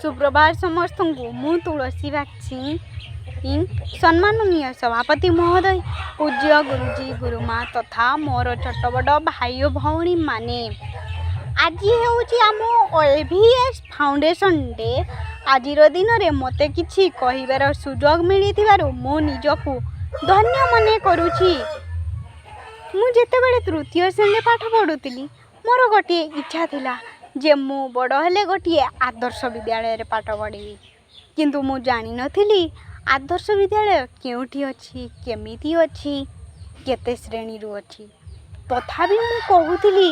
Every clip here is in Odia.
ସୁପ୍ରଭାତ ସମସ୍ତଙ୍କୁ। ମୁଁ ତୁଳସୀ ବାଗଚୀ। ସମ୍ମାନନୀୟ ସଭାପତି ମହୋଦୟ, ପୂଜ୍ୟ ଗୁରୁଜୀ, ଗୁରୁମା ତଥା ମୋର ଛୋଟ ବଡ଼ ଭାଇ ଓ ଭଉଣୀମାନେ, ଆଜି ହେଉଛି ଆମ OAVS foundation day. ଆଜିର ଦିନରେ ମୋତେ କିଛି କହିବାର ସୁଯୋଗ ମିଳିଥିବାରୁ ମୁଁ ନିଜକୁ ଧନ୍ୟ ମନେ କରୁଛି। ମୁଁ ଯେତେବେଳେ ତୃତୀୟ ଶ୍ରେଣୀରେ ପାଠ ପଢ଼ୁଥିଲି, ମୋର ଗୋଟିଏ ଇଚ୍ଛା ଥିଲା ଯେ ମୁଁ ବଡ଼ ହେଲେ ଗୋଟିଏ ଆଦର୍ଶ ବିଦ୍ୟାଳୟରେ ପାଠ ପଢ଼ିବି। କିନ୍ତୁ ମୁଁ ଜାଣିନଥିଲି ଆଦର୍ଶ ବିଦ୍ୟାଳୟ କେଉଁଠି ଅଛି, କେମିତି ଅଛି, କେତେ ଶ୍ରେଣୀରୁ ଅଛି। ତଥାପି ମୁଁ କହୁଥିଲି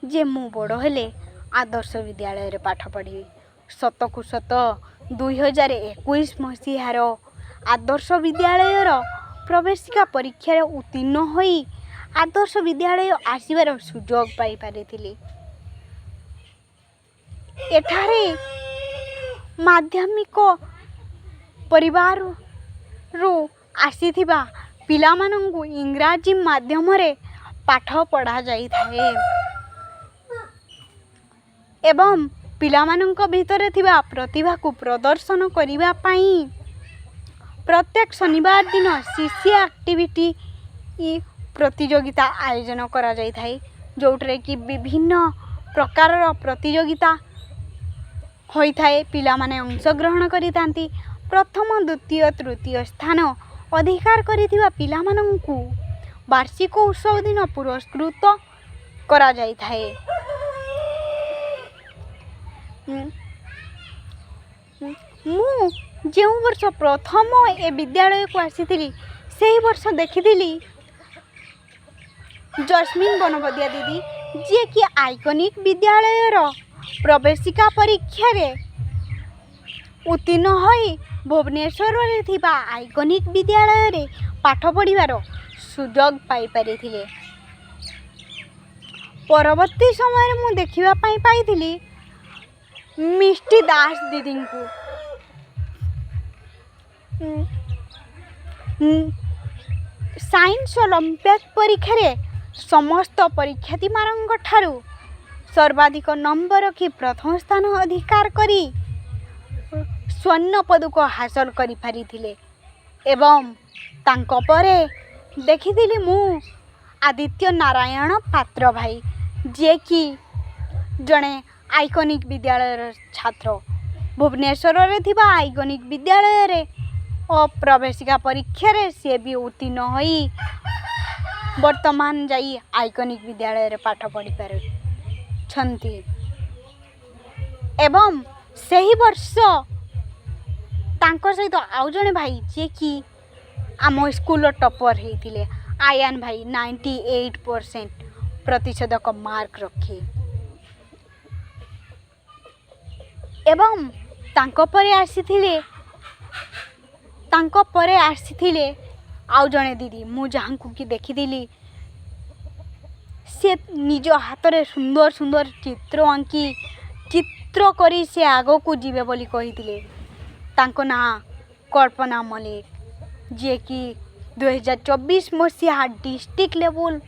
ଯେ ମୁଁ ବଡ଼ ହେଲେ ଆଦର୍ଶ ବିଦ୍ୟାଳୟରେ ପାଠ ପଢ଼ିବି। ସତକୁ ସତ 2021 ମସିହାର ଆଦର୍ଶ ବିଦ୍ୟାଳୟର ପ୍ରବେଶିକା ପରୀକ୍ଷାରେ ଉତ୍ତୀର୍ଣ୍ଣ ହୋଇ ଆଦର୍ଶ ବିଦ୍ୟାଳୟ ଆସିବାର ସୁଯୋଗ ପାଇପାରିଥିଲି। ଏଠାରେ ମାଧ୍ୟମିକ ପରିବାରରୁ ଆସିଥିବା ପିଲାମାନଙ୍କୁ ଇଂରାଜୀ ମାଧ୍ୟମରେ ପାଠ ପଢ଼ାଯାଇଥାଏ ଏବଂ ପିଲାମାନଙ୍କ ଭିତରେ ଥିବା ପ୍ରତିଭାକୁ ପ୍ରଦର୍ଶନ କରିବା ପାଇଁ ପ୍ରତ୍ୟେକ ଶନିବାର ଦିନ ସି ସି ଆକ୍ଟିଭିଟି ପ୍ରତିଯୋଗିତା ଆୟୋଜନ କରାଯାଇଥାଏ, ଯେଉଁଥିରେ କି ବିଭିନ୍ନ ପ୍ରକାରର ପ୍ରତିଯୋଗିତା ହୋଇଥାଏ। ପିଲାମାନେ ଅଂଶଗ୍ରହଣ କରିଥାନ୍ତି। ପ୍ରଥମ, ଦ୍ୱିତୀୟ, ତୃତୀୟ ସ୍ଥାନ ଅଧିକାର କରିଥିବା ପିଲାମାନଙ୍କୁ ବାର୍ଷିକ ଉତ୍ସବ ଦିନ ପୁରସ୍କୃତ କରାଯାଇଥାଏ। ମୁଁ ଯେଉଁ ବର୍ଷ ପ୍ରଥମ ଏ ବିଦ୍ୟାଳୟକୁ ଆସିଥିଲି, ସେହି ବର୍ଷ ଦେଖିଥିଲି ଜସ୍ମିନ୍ ବନବଦିଆ ଦିଦି, ଯିଏକି ଆଇକନିକ୍ ବିଦ୍ୟାଳୟର ପ୍ରବେଶିକା ପରୀକ୍ଷାରେ ଉତ୍ତୀର୍ଣ୍ଣ ହୋଇ ଭୁବନେଶ୍ୱରରେ ଥିବା ଆଇକନିକ୍ ବିଦ୍ୟାଳୟରେ ପାଠ ପଢ଼ିବାର ସୁଯୋଗ ପାଇପାରିଥିଲେ। ପରବର୍ତ୍ତୀ ସମୟରେ ମୁଁ ଦେଖିବା ପାଇଁ ପାଇଥିଲି ମିଷ୍ଟି ଦାସ ଦିଦିଙ୍କୁ। ସାଇନ୍ସ ଅଲମ୍ପିଆଡ଼ ପରୀକ୍ଷାରେ ସମସ୍ତ ପରୀକ୍ଷାର୍ଥୀମାନଙ୍କ ଠାରୁ ସର୍ବାଧିକ ନମ୍ବର ରଖି ପ୍ରଥମ ସ୍ଥାନ ଅଧିକାର କରି ସ୍ୱର୍ଣ୍ଣ ପଦକ ହାସଲ କରିପାରିଥିଲେ ଏବଂ ତାଙ୍କ ପରେ ଦେଖିଥିଲି ମୁଁ ଆଦିତ୍ୟ ନାରାୟଣ ପାତ୍ର ଭାଇ, ଯିଏକି ଜଣେ ଆଇକନିକ୍ ବିଦ୍ୟାଳୟର ଛାତ୍ର। ଭୁବନେଶ୍ୱରରେ ଥିବା ଆଇକନିକ୍ ବିଦ୍ୟାଳୟରେ ଓ ପ୍ରବେଶିକା ପରୀକ୍ଷାରେ ସିଏ ବି ଉତ୍ତୀର୍ଣ୍ଣ ହୋଇ ବର୍ତ୍ତମାନ ଯାଇ ଆଇକନିକ୍ ବିଦ୍ୟାଳୟରେ ପାଠ ପଢ଼ିପାରୁଛନ୍ତି। ଏବଂ ସେହି ବର୍ଷ ତାଙ୍କ ସହିତ ଆଉ ଜଣେ ଭାଇ, ଯିଏକି ଆମ ସ୍କୁଲର ଟପର୍ ହେଇଥିଲେ, ଆୟାନ ଭାଇ, 98% ପ୍ରତିଶତକ ମାର୍କ ରଖି। ଏବଂ ତାଙ୍କ ପରେ ଆସିଥିଲେ ଆଉ ଜଣେ ଦିଦି, ମୁଁ ଯାହାଙ୍କୁ କି ଦେଖିଥିଲି, ସେ ନିଜ ହାତରେ ସୁନ୍ଦର ସୁନ୍ଦର ଚିତ୍ର ଆଙ୍କି, ଚିତ୍ର କରି ସେ ଆଗକୁ ଯିବେ ବୋଲି କହିଥିଲେ। ତାଙ୍କ ନାଁ କଳ୍ପନା ମଲ୍ଲିକ, ଯିଏକି 2024 ମସିହା ଡିଷ୍ଟ୍ରିକ୍ଟ ଲେବୁଲ୍,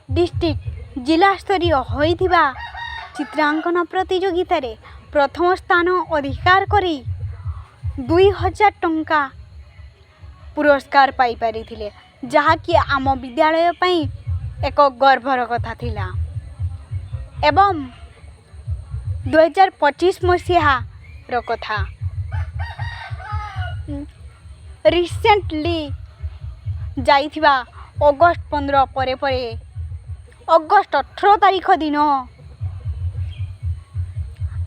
ଡିଷ୍ଟ୍ରିକ୍ଟ ଜିଲ୍ଲାସ୍ତରୀୟ ହୋଇଥିବା ଚିତ୍ରାଙ୍କନ ପ୍ରତିଯୋଗିତାରେ ପ୍ରଥମ ସ୍ଥାନ ଅଧିକାର କରି 2000 ଟଙ୍କା ପୁରସ୍କାର ପାଇପାରିଥିଲେ, ଯାହାକି ଆମ ବିଦ୍ୟାଳୟ ପାଇଁ ଏକ ଗର୍ବର କଥା ଥିଲା। ଏବଂ 2025 ମସିହାର କଥା, ରିସେଣ୍ଟଲି ଯାଇଥିବା ଅଗଷ୍ଟ 15 ପରେ ପରେ ଅଗଷ୍ଟ 18 ତାରିଖ ଦିନ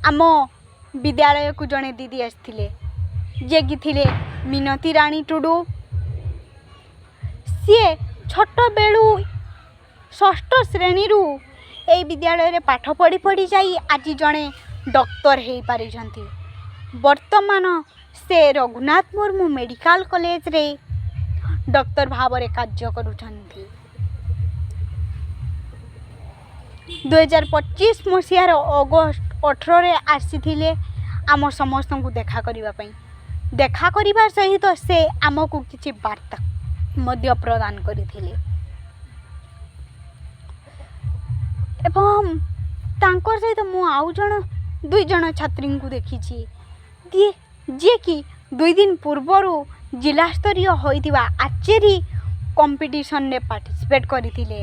ଆମ ବିଦ୍ୟାଳୟକୁ ଜଣେ ଦିଦି ଆସିଥିଲେ, ଯିଏକି ଥିଲେ ମିନତୀ ରାଣୀ ଟୁଡ଼ୁ। ସିଏ ଛୋଟବେଳୁ ଷଷ୍ଠ ଶ୍ରେଣୀରୁ ଏଇ ବିଦ୍ୟାଳୟରେ ପାଠ ପଢ଼ି ପଢ଼ି ଯାଇ ଆଜି ଜଣେ ଡକ୍ଟର ହେଇପାରିଛନ୍ତି। ବର୍ତ୍ତମାନ ସେ ରଘୁନାଥ ମୁର୍ମୁ ମେଡ଼ିକାଲ କଲେଜରେ ଡକ୍ଟର ଭାବରେ କାର୍ଯ୍ୟ କରୁଛନ୍ତି। 2025 ମସିହାର ଅଗଷ୍ଟ 18ରେ ଆସିଥିଲେ ଆମ ସମସ୍ତଙ୍କୁ ଦେଖା କରିବା ପାଇଁ। ଦେଖା କରିବା ସହିତ ସେ ଆମକୁ କିଛି ବାର୍ତ୍ତା ମଧ୍ୟ ପ୍ରଦାନ କରିଥିଲେ। ଏବଂ ତାଙ୍କ ସହିତ ମୁଁ ଆଉ ଜଣେ ଦୁଇଜଣ ଛାତ୍ରୀଙ୍କୁ ଦେଖିଛି, ଯିଏକି 2 ଦିନ ପୂର୍ବରୁ ଜିଲ୍ଲାସ୍ତରୀୟ ହୋଇଥିବା ଆର୍ଚେରୀ କମ୍ପିଟିସନ୍ରେ ପାର୍ଟିସିପେଟ୍ କରିଥିଲେ,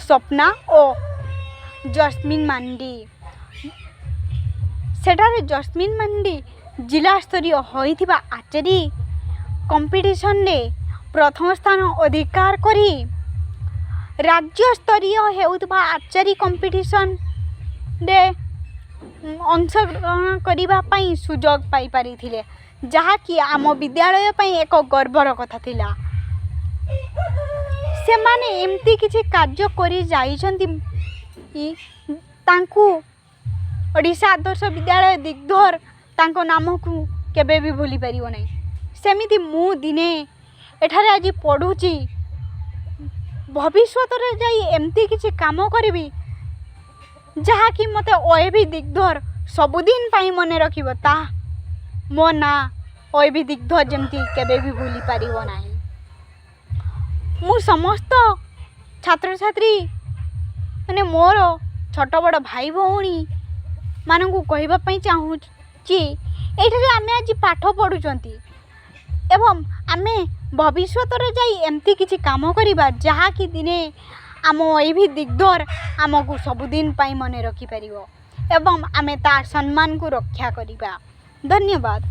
ସ୍ୱପ୍ନା ଓ ଜସ୍ମିନ୍ ମାଣ୍ଡି। ସେଠାରେ ଜସ୍ମିନ୍ ମାଣ୍ଡି ଜିଲ୍ଲାସ୍ତରୀୟ ହୋଇଥିବା ଆର୍ଚେରୀ କମ୍ପିଟିସନ୍ରେ ପ୍ରଥମ ସ୍ଥାନ ଅଧିକାର କରି ରାଜ୍ୟସ୍ତରୀୟ ହେଉଥିବା ଆର୍ଚେରୀ କମ୍ପିଟିସନ୍ରେ ଅଂଶଗ୍ରହଣ କରିବା ପାଇଁ ସୁଯୋଗ ପାଇପାରିଥିଲେ, ଯାହାକି ଆମ ବିଦ୍ୟାଳୟ ପାଇଁ ଏକ ଗର୍ବର କଥା ଥିଲା। ସେମାନେ ଏମିତି କିଛି କାର୍ଯ୍ୟ କରି ଯାଇଛନ୍ତି, ତାଙ୍କୁ ଓଡ଼ିଶା ଆଦର୍ଶ ବିଦ୍ୟାଳୟ ଦିଗ୍ଧର ତାଙ୍କ ନାମକୁ କେବେ ବି ଭୁଲି ପାରିବ ନାହିଁ। ସେମିତି ମୁଁ ଦିନେ ଏଠାରେ ଆଜି ପଢ଼ୁଛି, ଭବିଷ୍ୟତରେ ଯାଇ ଏମିତି କିଛି କାମ କରିବି, ଯାହାକି ମୋତେ ଓଏଭି ଦିଗ୍ଧର ସବୁଦିନ ପାଇଁ ମନେ ରଖିବ। ତାହା ମୋ ନାଁ ଓଏଭି ଦିଗ୍ଧର ଯେମିତି କେବେ ବି ଭୁଲି ପାରିବ ନାହିଁ। ମୁଁ ସମସ୍ତ ଛାତ୍ରଛାତ୍ରୀ, ମାନେ ମୋର ଛୋଟ ବଡ଼ ଭାଇ ଭଉଣୀ ମାନଙ୍କୁ କହିବା ପାଇଁ ଚାହୁଁଛି, ଏଇଠାରେ ଆମେ ଆଜି ପାଠ ପଢ଼ୁଛନ୍ତି ଏବଂ ଆମେ ଭବିଷ୍ୟତରେ ଯାଇ ଏମିତି କିଛି କାମ କରିବା, ଯାହାକି ଦିନେ ଆମ ଓଏଭି ଦିଗ୍ଧର ଆମକୁ ସବୁଦିନ ପାଇଁ ମନେ ରଖିପାରିବ ଏବଂ ଆମେ ତା ସମ୍ମାନକୁ ରକ୍ଷା କରିବା। ଧନ୍ୟବାଦ।